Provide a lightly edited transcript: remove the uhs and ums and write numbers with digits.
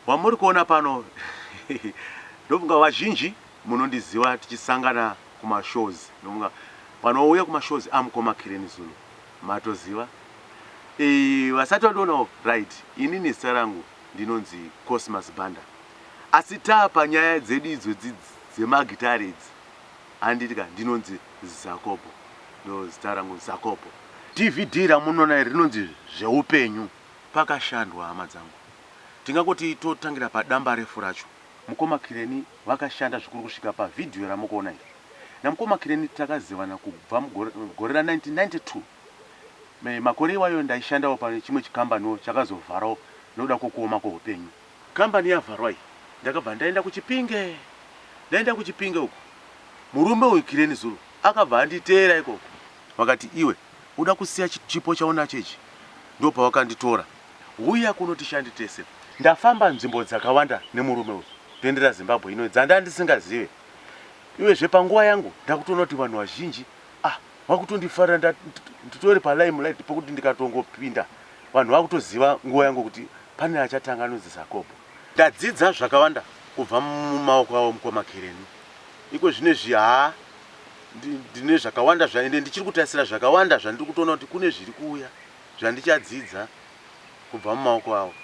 Wamuri kuona pano, ndofunga vazhinji munondiziva tichisangana kumashows. Ndofunga vanouya kumashows amukoma Kireni Zulu matoziva. Vasati vandionawo, right, inini zita rangu ndinonzi Cosmas Banda, asi taa panyaya dzedu idzodzi dzemagitare idzi, handiti ka, ndinonzi Zakobo, ndo zita rangu Zakobo. DVD ramunoona iri rinonzi Zveupenyu. Pakashandwa, hama dzangu. Tingangoti totangira padamba refu racho. Mukoma Kireni vakashanda zvikuru kusvika pavhidhiyo ramukuona iri. Namukoma Kireni takazivana kubva mugore ra1992. Makore iwayo ndaishandawo pane chimwe chikambaniwo chakazovharawo nokuda kwokuoma kweupenyu. Kambani yavharwa iyi, ndakabva ndaenda kuChipinge. Ndaenda kuChipinge uku, murume uyu Kireni Zulu akabva anditeera ikoko. Vakati, "Iwe uda kusiya chipo chaunacho ichi?" Ndopavakanditora, "Uya kuno tishande tese." Ndafamba nzvimbo dzakawanda nemurume uyu, toendera Zimbabwe ino dzanda ndisingazive. Iwezve panguva yangu ndakutoona kuti vanhu vazhinji vakutondifarira, nditori palimelight, pokuti ndikatongopinda vanhu vakutoziva nguva yangu kuti pane achatanga anonzi Zakobo. Ndadzidza zvakawanda kubva mumaoko avo mukoma Kereni. Iko zvinezvi haa, ndine zvakawanda zvaende ndichiri kutarisira, zvakawanda zvandiri kutoona kuti kune zviri kuuya zvandichadzidza kubva mumaoko avo.